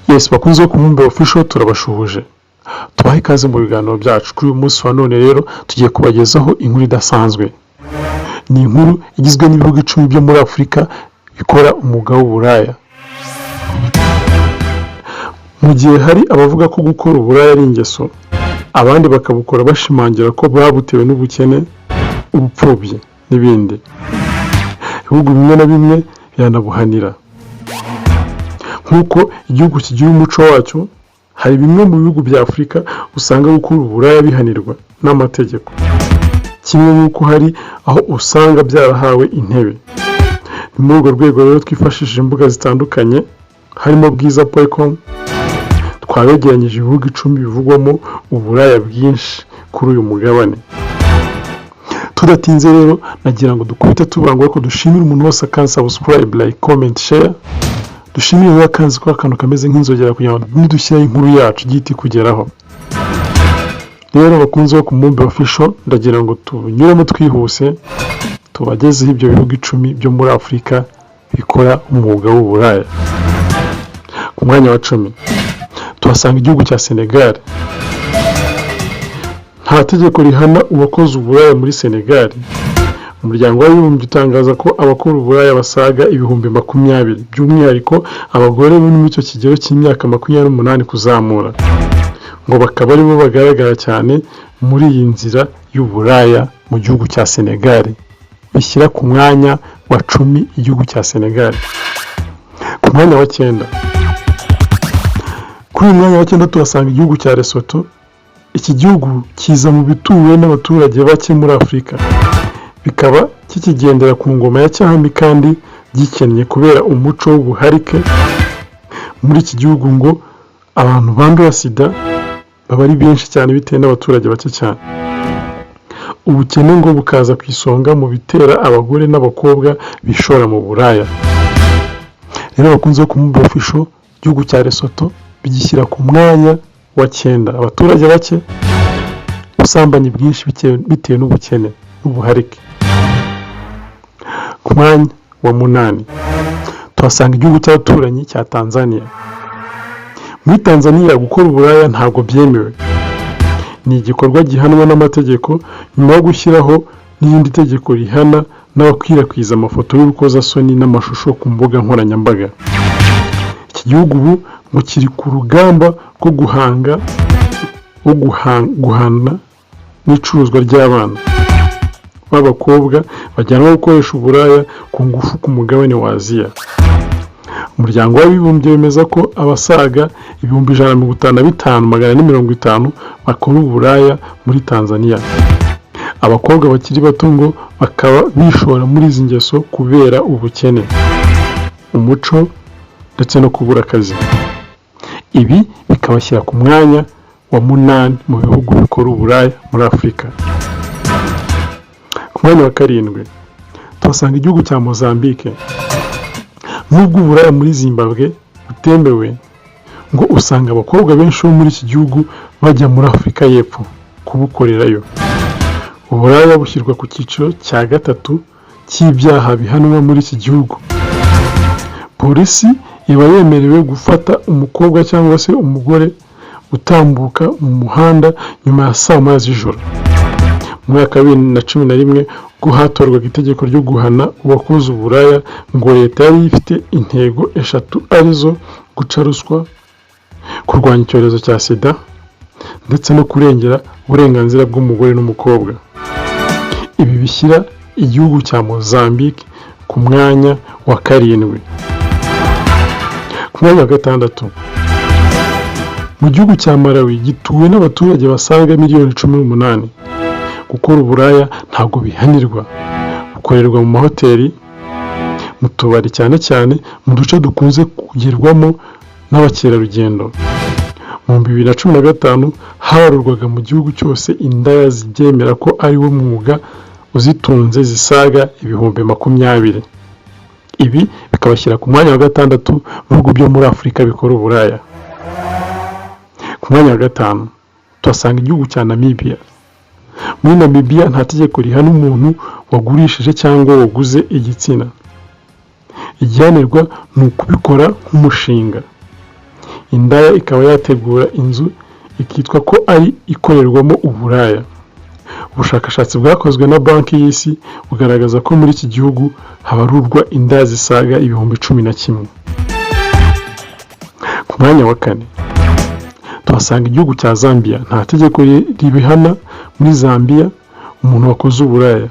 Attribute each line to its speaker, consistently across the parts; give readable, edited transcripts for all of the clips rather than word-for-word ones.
Speaker 1: Yes, bakunze ku Mubumbe Official, turabashuhuje, tubahe ikaze mu biganiro byacu. Kuri uyu munsi wa none rero tugiye kubagezaho inkuru idasanzwe. Ni inkuru igizwe n'ibihugu 10 byo muri Afurika bikora umwuga w'uburaya. Mu gihe hari abavuga ko gukora uburaya ari ingeso, abandi bakabukora bashimangira ko babutewe n'ubukene, ubupfubyi n'ibindi. Ibihugu bimwe na bimwe biranabuhanira. Nk'uko igihugu kigira umuco wacyo, hari bimwe mu bihugu bya Afurika usanga gukora uburaya bihanirwa n'amategeko, kimwe nk'uko hari aho usanga byarahawe intebe. Ni muri urwo rwego rero twifashishije imbuga zitandukanye harimo bwiza.com, twabegeranyije ibihugu 10 bivugwamo uburaya bwinshi kuri uyu mugabane. Tudatinze rero, nagira ngo dukubite tubangure ko dushimire umuntu wese akanze subscribe, like, comment, share. Dushimire wowe akanze kuri akantu kameze nk'inzogera kugira ngo nidushyiraho inkuru yacu ijye ihita ikugeraho. Rero bakunze bo ku Mubumbe Official, ndagira ngo tunyuremo twihuse tubagezeho ibyo bihugu 10 byo muri Afurika bikora umwuga w'uburaya. Ku mwanya wa 10 tuhasanga igihugu cya Senegal. Nta tegeko rihana uwakoze uburaya muri Senegal. Umuryango w'Abibumbye utangaza ko abakora uburaya basaga 20,000, by'umwihariko abagore bo muri icyo kigero cy'imyaka 28 kuzamura, ngo bakaba aribo bagaragara cyane muri iyi nzira y'uburaya mu gihugu cya Senegal. Bishyira ku mwanya wa 10 igihugu cya Senegal. Ku mwanya wa 9, kuri uyu mwanya wa 9 tuhasanga igihugu cya Lesotho. Iki gihugu kiza mu bituwe n'abaturage bake muri Afurika, bikaba kikigendera ku ngoma ya cyami kandi gikennye kubera umuco w'ubuharike. Muri iki gihugu ngo abantu bandura sida baba ari benshi cyane bitewe n'abaturage bake cyane. Ubukene ngo bukaza ku isonga mu bitera abagore n'abakobwa bishora mu buraya. Rero bakunze ku Mubumbe Official, igihugu cya Lesotho bigishyira ku mwanya wa 9. Abaturage bake, ubusambanyi bwinshi bitewe n'ubukene n'ubuharike. Ku mwanya wa 8 tuhasanga igihugu cy'abaturanyi cya Tanzania. Muri Tanzania gukora uburaya ntabwo byemewe, ni igikorwa gihanwa n'amategeko, nyuma yo gushyiraho n'irindi tegeko rihana n'abakwirakwiza amafoto y'urukozasoni n'amashusho ku mbuga nkoranyambaga. Iki gihugu ubu ngo kiri ku rugamba rwo guhanga rwo guhana n'icuruzwa ry'abana b'abakobwa bajyanwa gukoresha uburaya ku ngufu ku mugabane wa Aziya. Umuryango w'Abibumbye wemeza ko abasaga 155,450 bakora uburaya muri Tanzania. Abakobwa bakiri bato ngo bakaba bishora muri izi ngeso kubera ubukene, umuco ndetse no kubura akazi. Ibi bikabashyira ku mwanya wa 8 mu bihugu bikora uburaya muri Afurika. Ku mwanya wa 7 tuhasanga igihugu cya Mozambique. Nubwo uburaya muri Zimbabwe butemewe, ngo usanga abakobwa benshi bo muri iki gihugu bajya muri Afurika y'Epfo kubukorerayo. Uburaya bushyirwa ku cyiciro cya gatatu cy'ibyaha bihanwa muri iki gihugu. Polisi iba yemerewe gufata umukobwa cyangwa se umugore utambuka mu muhanda nyuma ya saa 1 z'ijoro. Mu mwaka wa 2011, ubwo hatorwaga itegeko ryo guhana uwakoze uburaya, ngo leta yari ifite intego eshatu arizo: guca ruswa, kurwanya icyorezo cya sida ndetse no kurengera uburenganzira bw'umugore n'umukobwa. Ibi bishyira igihugu cya Mozambique ku mwanya wa 7. Ku mwanya wa 6, mu gihugu cya Malawi gituwe n'abaturage basaga miliyoni 18, gukora uburaya ntabwo bihanirwa. Bukorerwa mu mahoteli, mu tubari, cyane cyane mu duce dukunze kugerwamo n'abakerarugendo. Mu 2015 habarurwaga mu gihugu cyose indaya zibyemera ko ari wo mwuga uzitunze zisaga 20,000. Ibi bikabashyira ku mwanya wa 6 mu bihugu byo muri Afurika bikora uburaya. Ku mwanya wa 5 tuhasanga igihugu cya Namibia. Muri Namibia nta tegeko rihana umuntu wagurishije cyangwa waguze igitsina. Igihanirwa ni ukubikora nk'umushinga. Indaya ikaba yategura inzu ikitwa ko ari ikorerwamo uburaya. Ubushakashatsi bwakozwe na Banki y'Isi bugaragaza ko muri iki gihugu habarurwa indaya zisaga 11,000. Ku mwanya wa kane tuhasanga igihugu cya Zambia. Nta tegeko ribihana muri Zambia umuntu wakoze uburaya.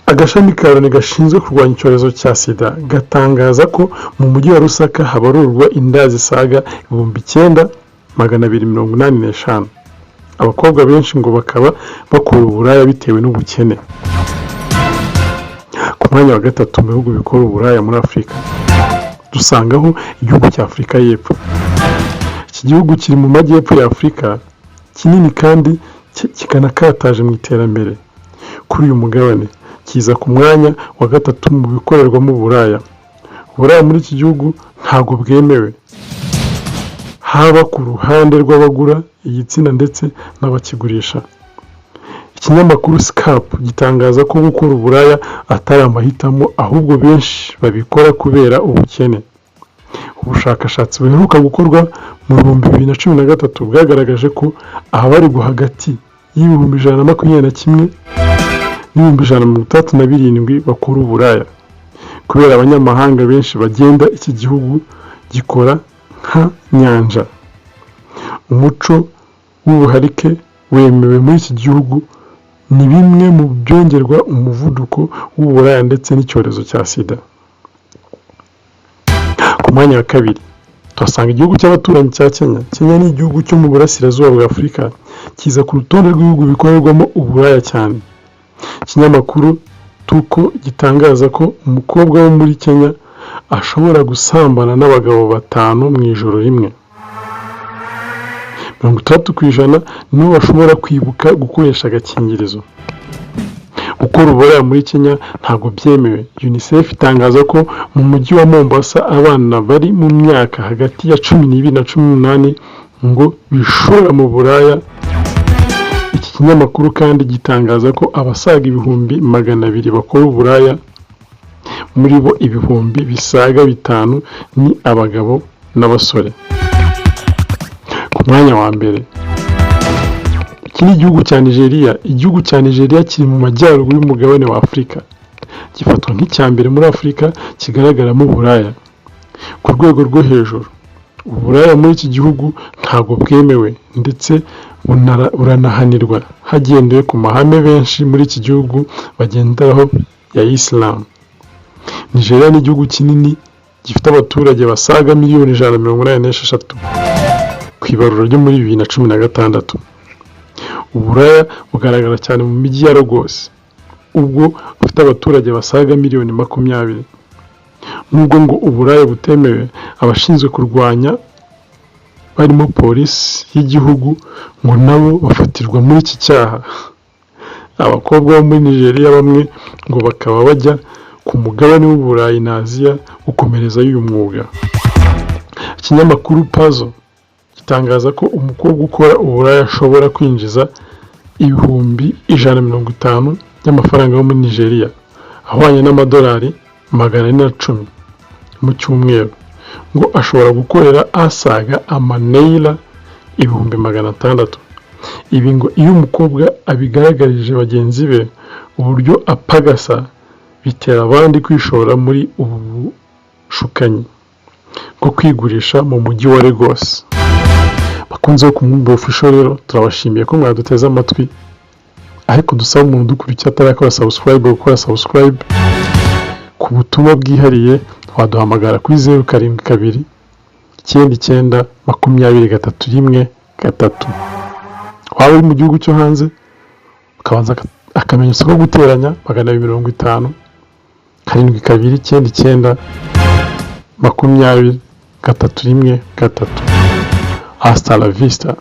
Speaker 1: Agashami ka Loni gashinzwe kurwanya icyorezo cya SIDA gatangaza ko mu mujyi wa Lusaka habarurwa indaya zisaga 9285. Abakobwa benshi ngo bakaba bakora uburaya bitewe n'ubukene. Ku mwanya wa gatatu mu bihugu bikora uburaya muri Afurika dusangaho igihugu cya Afurika y'Epfo. Iki gihugu kiri mu majyepfo ya Afurika, kinini kandi kikanakataje mu iterambere kuri uyu mugabane, kiza ku mwanya wa gatatu mu bikorerwamo uburaya. Uburaya muri iki gihugu ntabwo bwemewe, haba ku ruhande rw'abagura igitsina ndetse n'abakigurisha. Ikinyamakuru Sikapu gitangaza ko gukora uburaya atari amahitamo, ahubwo benshi babikora kubera ubukene. Ubushakashatsi buheruka gukorwa mu 2013 bwagaragaje ko abarirwa hagati y'121,000 n'167,000 bakora uburaya. Kubera abanyamahanga benshi bagenda, iki gihugu gikora nka nyanja. Umuco w'ubuharike wemewe muri iki gihugu ni bimwe mu byongerwa umuvuduko w'uburaya ndetse n'icyorezo cya SIDA. Ku mwanya wa kabiri tuhasanga igihugu cy'abaturanyi cya Kenya. Kenya ni igihugu cyo mu burasirazuba bwa Afurika, kiza ku rutonde rw'ibihugu bikorerwamo uburaya cyane. Ikinyamakuru Tuko gitangaza ko umukobwa wo muri Kenya ashobora gusambana n'abagabo batanu mu ijoro rimwe. 60% nibo bashobora kwibuka gukoresha agakingirizo. Gukora uburaya muri Kenya ntabwo byemewe. UNICEF itangaza ko mu mujyi wa Mombasa abana bari mu myaka hagati ya 12 na 18 ngo bishora mu buraya. Iki kinyamakuru kandi gitangaza ko abasaga 200,000 bakora uburaya, muri bo ibihumbi bisaga bitanu ni abagabo n'abasore. Ku mwanya wa mbere, iki ni igihugu cya Nigeria. Igihugu cya Nigeria kiri mu majyaruguru y'umugabane wa Afurika, gifatwa nk'icya mbere muri Afurika kigaragaramo uburaya ku rwego rwo hejuru. Uburaya muri iki gihugu ntabwo bwemewe ndetse buranahanirwa hagendewe ku mahame benshi muri iki gihugu bagenderaho ya Isilamu. Nigeria ni igihugu kinini gifite abaturage basaga miliyoni 183 ku ibarura ryo muri 2016. Uburaya bugaragara cyane mu mijyi ya Lagos, ubwo bufite abaturage basaga miliyoni 20. Nubwo ngo uburaya butemewe, abashinzwe kurwanya barimo polisi y'igihugu ngo nabo bafatirwa muri iki cyaha. Abakobwa bo muri Nigeria bamwe ngo bakaba bajya ku mugabane w'Uburayi na Aziya gukomerezayo uyu mwuga. Ikinyamakuru Pazo gitangaza ko umukobwa ukora uburaya ashobora kwinjiza 150,000 by'amafaranga yo muri Nigeria, ahwanye n'amadolari 410 mu cyumweru. Ngo ashobora gukorera asaga amaneyira 600,000. Ibi ngo iyo umukobwa abigaragarije bagenzi be uburyo apagasa, bitera abandi kwishora muri ubu bushukanyi bwo kwigurisha mu mujyi wa Lagos. Bakunze bo ku Mwumbi Official rero, turabashimiye ko mwaduteze amatwi, ariko dusaba umuntu udukurikiye atarakora subscribe gukora subscribe. Ku butumwa bwihariye waduhamagara kuri 072 99 20 313. Waba uri mu gihugu cyo hanze ukabanza akamenyetso ko guteranya 250 72 99 20 313. Hasta la vista.